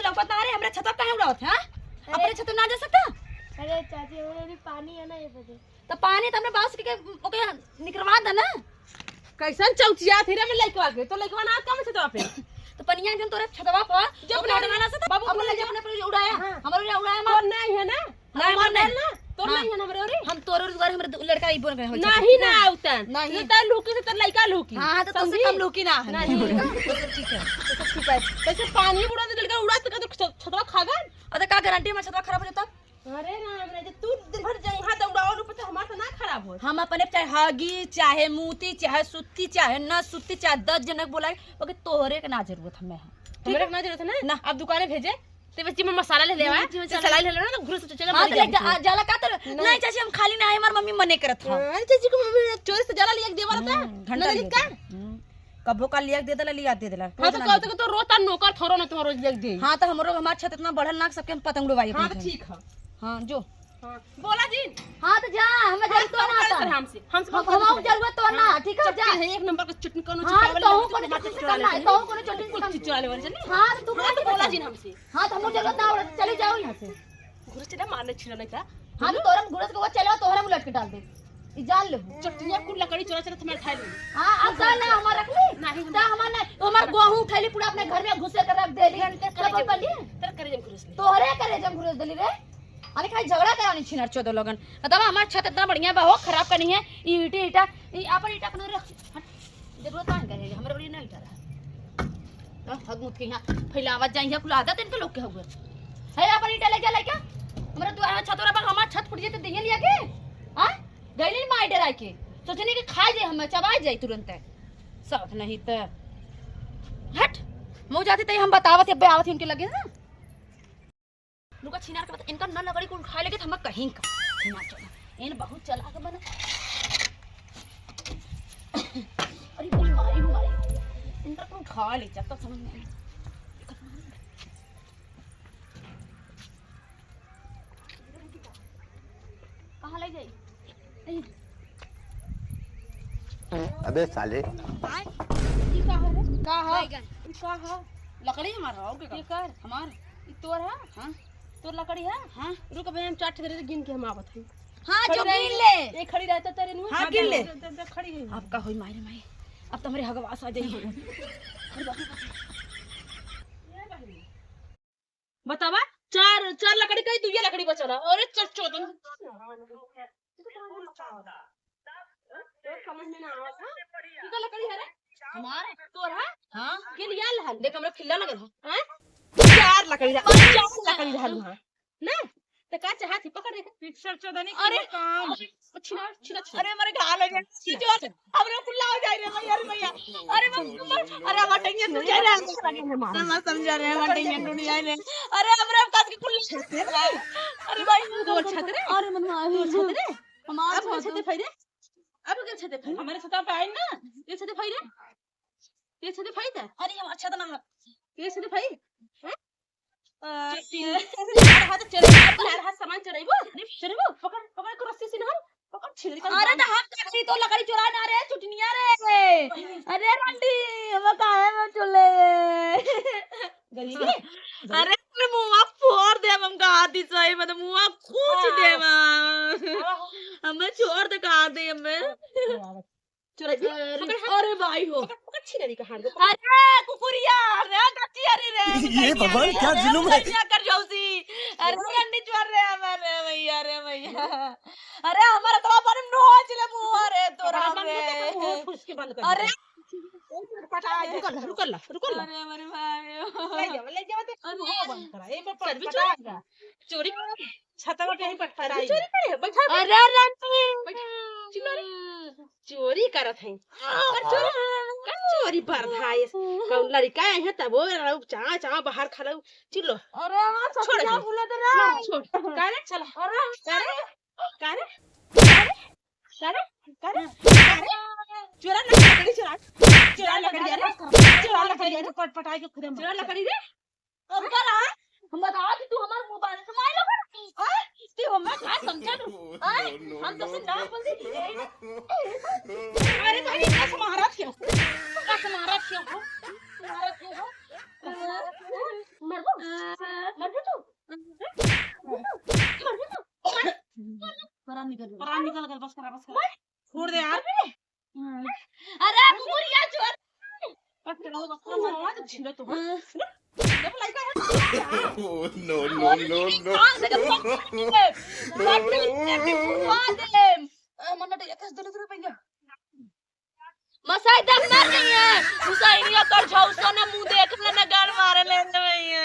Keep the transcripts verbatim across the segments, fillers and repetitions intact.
लौकत ना रे, हमरे छतवा काहे उड़ावत है, हाँ? अरे। अपने छतवा ना जा सकता? अरे चाची, हमरे भी पानी है ना, ये बजे। तो पानी तो हमरे बाउस के, के, ओके निकरवा दे ना। कैसन चौचिया थी रे, मैं लइकवा के, तो लइकवा ना कम छतवा पे। तो पनिया जन तोरे छतवा पर, जब अपने ना उड़ाना से, बाबू, अपने अपने लइकवा अपने पर उड़ाया, हाँ। हमरे उड़ाया तो मार। नहीं है ना? नहीं, हमार हमार नहीं। ना, तोर हाँ। नहीं है ना हमरे ओरी? हम तोर ओरी दुआरे हमरे दु-, लड़का ई बोल गए हो, नहीं ठीक ना है? आवतन। नहीं। ये तो लुकी से तो लड़का लुकी। हाँ, हाँ, तो तुमसे समझी? कम लुकी ना है। नहीं। तो सब ठीक है। तो सब ठीक है। कैसे पानी बुड़ा दे लड़का उड़ा तो का तो छ-, छतवा खा गन? अरे का गारंटी में छतवा खराब हो जाता? अरे राम रे, जे तू दिन भर जंघा दौड़ावल ऊपर तो हमार तो ना खराब होत। हम अपने चाहे हगी, चाहे मूती, चाहे सुत्ती, चाहे न सुत्ती, चाहे दस जनक बोलाए, ओके तोहरे के ना जरूरत हमें है। ठीक हमरे है? के ना जरूरत है ना? ना। अब दुकाने भेजे, ते बच्ची में मसाला ले लेवा, जी, जी, ते मसाला। सलाई ले लेवा ना, तो घुस से चले हाँ, बंद जा-, कर दे। जा-, जाला का तो? नहीं। नहीं चाची, हम खाली ना है, हमार मम्मी मने करत है। हाँ, चाची को मम्मी चोरी से जाला लिया के देवा रहता। हम्म, घंटा ना लिया का? देता। हम्म। कबो का लिया के दे देला, लिया दे देला। हाँ, रोज तो ना कहते दे। कि तो रोता नोकर थोरो ना तुम्हारो लिया के दे। हाँ, तो हमरो, हमार छत इतना बढ़ल ना कि सबके हम पतंग उड़वाई हाँ, अपने तो घर। ठीक है। हाँ, जो। हाँ, बोला जी। हाँ, तो जा, हमें हाँ, जरूरत तो ना आता। हमसे, हमसे हम, बात हम करते जरूरत तो ना, हाँ, ठीक है, जा। चट्टी है, एक नंबर का चटनी कौनो हाँ, चिपकावे तो वाली कहूँ चटनी कोनो मार के चटनी चुरा ले। कहूँ कोनो चटनी कुछ चिपकावे। चिपकावे वाली चटनी। हाँ, तो तू हाँ, तो बोला जी हमसे। हाँ, तो हमको जरूरत ना आवड़त, चली जाओ यहाँ से। घुरस चला मारने छिड़ा नहीं था। हाँ, तो तोरम घुरस के वो चले, तोहरा में लटके डाल दे। ई जान ले। चटनिया कुल लकड़ी चोरा चोरा तुम्हारे खाए ली। हाँ, अब जान ले, हमार रख ली। नहीं, ता हमार नहीं, तो हमार गोहूँ उठैली पूरा अपने घर में घुसे कर रख देली। घंटे कब करे बोली? तेरे करे जम घुरस ले। तोहरे करे जम घुरस देली रे। अरे खाली झगड़ा करानी छिनार चोदो लगन। बतावा हमार छत इतना बढ़िया बा हो, खराब करनी है। ई ईटे ईटा, ई आपन ईटा कनो रख। हट। जरूरत ना है, हमरे बड़ी नहीं डरा। तो हग मुत के यहाँ फैलावत जाई है, कुल आदत इनके लोग के हउए। है अपन ईटा लेके, लेके। हमरे दुआर में छतोरा बा, हमार छत फूट जाए तो दहिया लिया के? हाँ? गइली माई डराई के। सोचनी कि खा जाए हमें, चबाई जाए तुरंत। साथ नहीं तो। हट। मऊ जाती तो हम बतावत, अब्बे आवत ही उनके लगे ना। रुका, छिनार के बता, इनका न लकड़ी कुल खाए लगे तो हम कहीं का। छिनार चला। इन बहुत चला के बना। अरे भाई, मारी, मारी। इनका कुल खा ले, जब तक समझ में आई। कहाँ ले जाई? अबे साले। ई का है रे? का है? बैगन। ई का है? लकड़ी हमार है, और के का? ये कर। हमार। ई तोर है? हाँ। तोर लकड़ी है? हाँ। रुक, अबे हम चार ठे गिन के हम आवत हई। हाँ, खड़ी जो रहे। गिन ले। ये खड़ी रहता तेरे नुआ। हाँ, गिन ले। दे, दे, दे, खड़ी है। अब का होई माई रे माई? अब तो हमरे हगवास आ जाई। बतावा, चार, चार लकड़ी कही, दुइये लकड़ी बचल है। अरे, चल, चोदन। तोर समझ में ना आवत, हाँ? ई का लकड़ी है रे? हमार? तोर है? हाँ। के लिया लहन? देख, हमरा खिल्ला लगल है। हैं? चार लकड़ी रह-, चार लकड़ी रहल है। ना? तो का चाहत ही? पकड़ रे। पिक्चर चोदनी अरे, के काम। अरे, छिना, छिना, छिना। अरे, हमारे घाल हो जाए। छिना, जो छिना। हमरे कुल्ला हो जाए रे भैया, अरे भैया। अरे बाप रे, अरे हमार टंगिया टूट जाए रे। हम समझा रहे हैं, हमार टंगिया टूट जाए रे। अरे हमरे अब काट के कुल्ला। अरे भाई, तोर छत रे? अरे मनवा, तोर छत रे? हमार अब छत। छत भाई रे? अब के छत भाई? हमारे छत पे आए ना? ये छत भाई रे? ये छत भाई था? अरे हमार छत ना है। ये छत भाई? हैं? आ, चल, ये, चल। यार, हाथ चल, यार, हाथ सामान चढ़ाइबो, चढ़ाइबो, पकड़, पकड़ को रस्सी से ना, पकड़, छिलरी कर अरे, बांध। तो हम कथी तो लकड़ी चोरा ना रे, चुटनिया रे। अरे, रंडी, हम काहे में चले? गरीबी? अरे, अरे, मुआ फोड़ देब हम, कहा थी सही में, तो मुआ कूच हाँ। देब हम। हाँ। हमें छोड़ दे, कहा दे हमें। हाँ। चोरैबी? अरे, पकड़ हाथ। अरे भाई हो। पकड़, पकड़ छिनरी का हाथ को, पकड़। अरे कुकुरिया, अरे गचिया रे, रे, ये भगवान, क्या जुलुम है। गचिया कर जौसी। अरे रंडी चोर रे, हमारे भैया रे भैया। अरे हमारा तो अपन नोच ले मुआ रे, तोरा पकड़, बंद रे। कर, मुंह फुस के बंद कर अरे। दे। रुक ला, रुक ला, रुक ला। अरे हमारे भाई। ले जाओ, ले जाओ, ते अरे। मुंह बंद करा। ए पर कर भी पटपटाएगा। चोरी। चोरी। छतवा पे ही पटपटाई। चोरी करे, बैठा, बैठा। अरे रानी। बैठा। चिल्ला रे। चोरी करत है। और चोरी, का चोरी बरधाइस? कौन लड़का है तब वो रहो, चाह, चाह बाहर खा लो। चिल्लो। अरे हमार छोड़ छतिया दे। फूलत रहा। छोड़। का रे? चला। अरे का रे? का रे? का रे? का रे? का रे? चोरा लकड़ी चोरा। चोरा लकड़ी रे। चोरा लकड़ी रे। पटपटाई के खुदे चोरा लकड़ी रे। अब का रहा? हम बता कि तू हमार मोबाइल से मार लगा। हाँ? तू हमें का समझा तू? हाँ? हम तो से ना बोल दी। अरे भाई, इतना से महाराज क्यों? इतना से महाराज क्यों हो? महाराज क्यों हो? मरबो? मर गया तू? मर गया तू? परान निकल गया। परान निकल गया, बस करा, बस करा। छोड़ दे यार। अरे कुकुरिया छोड़। बस करा, बस करा, मर गया, छीलो तो। जब लड़का है। Oh, no, no, no, no। मन्ना तो एक दो रुपया। मसाई दम ना नहीं है। हुसैनिया कर झौसा ना मुंह देख ले ना गान मारे ले भैया।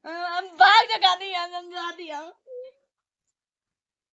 हम भाग जगा दिया, हम जा दिया।